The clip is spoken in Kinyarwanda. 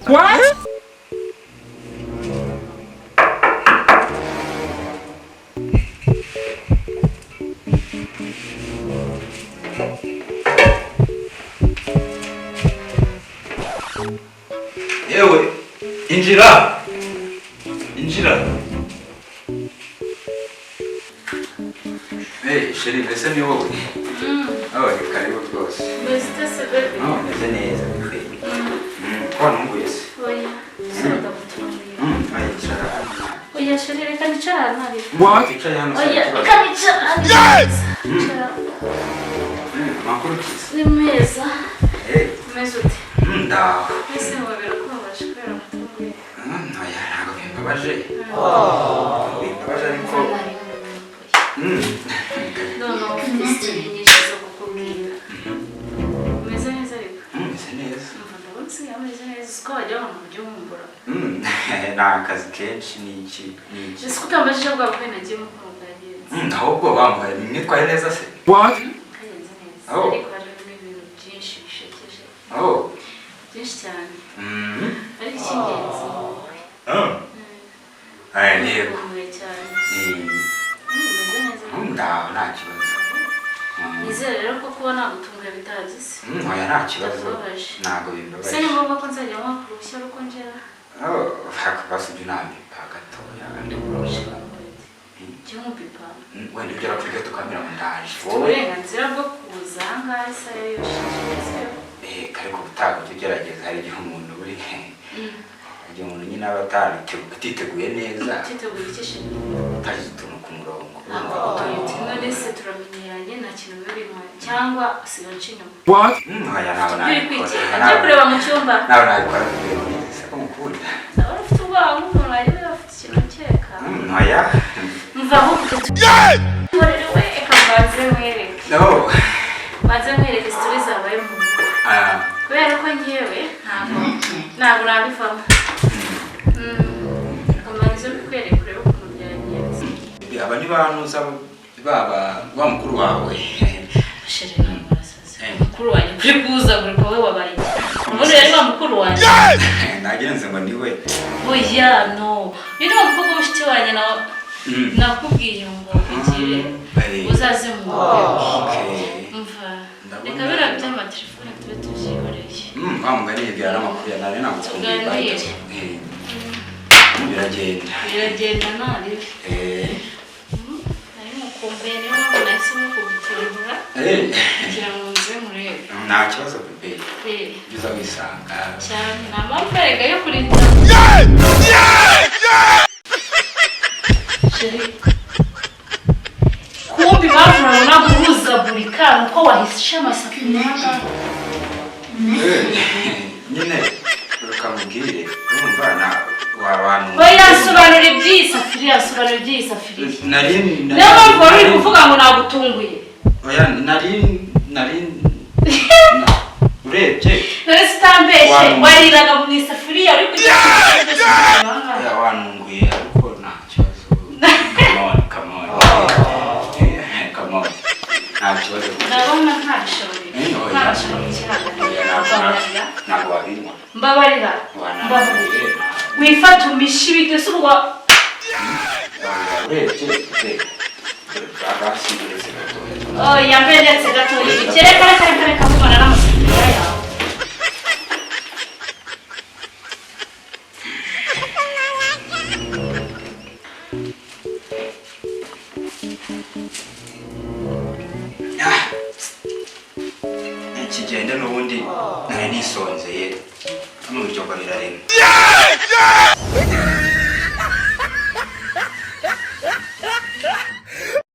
What? Yewe, injira, injira. Hey, chérie, mbese ni wowe? Oh, ni karibu rwose. Mbese se baby? Oh, meze neza bikwiye. Ko wantunguye se? Oya, ndagutunguye. Oya, icara hano. Oya chérie, reka nicara hano ariko. What? Icara hano se Oya, ikibazo. reka nicara hano. Nicara. Amakuru ki? Ni meza. Hey, Umeze ute? Ndaho. Ese ngo birakubabaje kubera ngutunguye? Oya, ntabwo bimbabaje. Ntabwo bimbabaje ariko. Nari ngutunguye. Noneho mfite story nyinshi zo kukubwira. Umeze neza ariko? Meze neza. Umva, ndabona usigaye umeze neza. Uzi ko wagira ngo ujye umwumbura. Ni akazi kenshi n'iki n'iki. Ese ko utambajije bwa bukwe nagiyemo ukuntu bwagenze? Ahubwo bamuhaye mwitwaye neza se? What? Kagenze neza. Oh. Ariko harimo ibintu byinshi bishekeje. Oh. Byinshi cyane. Ariko icy'ingenzi ni wowe. Oh. Ay, yego. Ngukumbuye cyane. Eh, Umeze neza. Ndaho nta kibazo. Nizere rero ko kuba nagutunguye bitagize. Oya, nta kibazo. Bitakubabaje. Ntabwo Se bimbabaje. ni ngombwa ko nzajya mwaka uruhushya ruko ngera? Oh, basi ujya unambipa gatoya ndi kurusha. Jya umbipa. Wenda ugera kuri gato ukamera ngo ndaje. Ufite Wowe uburenganzira bwo kuza aha ngaha isaha yose ushatse. Ariko ubutaha ujya ugerageza, hari igihe umuntu uri hari igihe umuntu nyine aba atiteguye neza. Utiteguye iki shit? Utashyize utuntu ku murongo. Ntabwo tuyite none se turamenyeranye, nta kintu biba bintwaye cyangwa usigaye unca inyuma? What? Oya, ntabwo Turi nabikora. kwikeka. Njye kureba mu cyumba. Ntabwo nabikora kugira ngo neza ko mukunda. Ndabona ufite ubwoba nk'umuntu wagiye afite ikintu ukeka. Oya. Mva ahubwo tuborere we, reka mbanze nkwereke. No. Mbanze nkwereke story zabaye mu rugo. Ah. Kubera ko njyewe ntabwo nabivamo. Reka mbanze mbikwereke urebe ukuntu byagenze. Aba ni bantuza baba wa mukuru wawe. Chérie, ntabwo urasaze. Mukuru wanjye kuri kuza buri wowe wabaye iki? Ubundi yari wa mukuru wanjye. Nagenze ngo niwe. Oya, no. Uyu ni wa mukobwa w'umushiki wanjye nawe nakubwiye ngo ugire uzaze mu bukwe. Okay. Umva, Ndabona- reka biriya by'amatelefone tube tubyihoreye. Wa mugani yibwira n'amakuru ya nari nagukumbuye. Tuganire. Biragenda. Biragenda naribi. Nari mukumbuye, niyo mpamvu nahisemo kugutungura kugira ngo nze murebe. Nta kibazo bébé. Eh, Ujya uza wisanga. cyane, nta mpamvu erega yo kurinda. Chérie, kumbe impamvu urabona guhuzagurika ni uko wahishe amasafuriya aha. Nyine reka mubwire, urumva na wa bantu. Oya, sobanura iby'iyi safuriya, sobanura iby'iyi safuriya. Nari Niyo mpamvu wari uri kuvuga ngo nagutunguye. Oya, nari urebye. None se utambeshye Wanunguye. wariraga mu isafuriya uri kujya? Oya, wanunguye ariko nta kibazo. Come on, come on. Come on, nta kibazo. Ndabona ntabishoboye. Oya. Ntabishobora kukihanganira. Oya, Mbabarira. ntabwo wabinywa. Mbabarira, mbabarira. Wananguye. Wifata umishe ibiryo se ubwo? Urebye basi uretse gatoya. Oya, mberetse gatoya. Reka, reka, reka, reka mubona n'amasafuriya yawe. Ah. Ikigenda n'ubundi nari nisonzeye, mu biryo ngo birarema.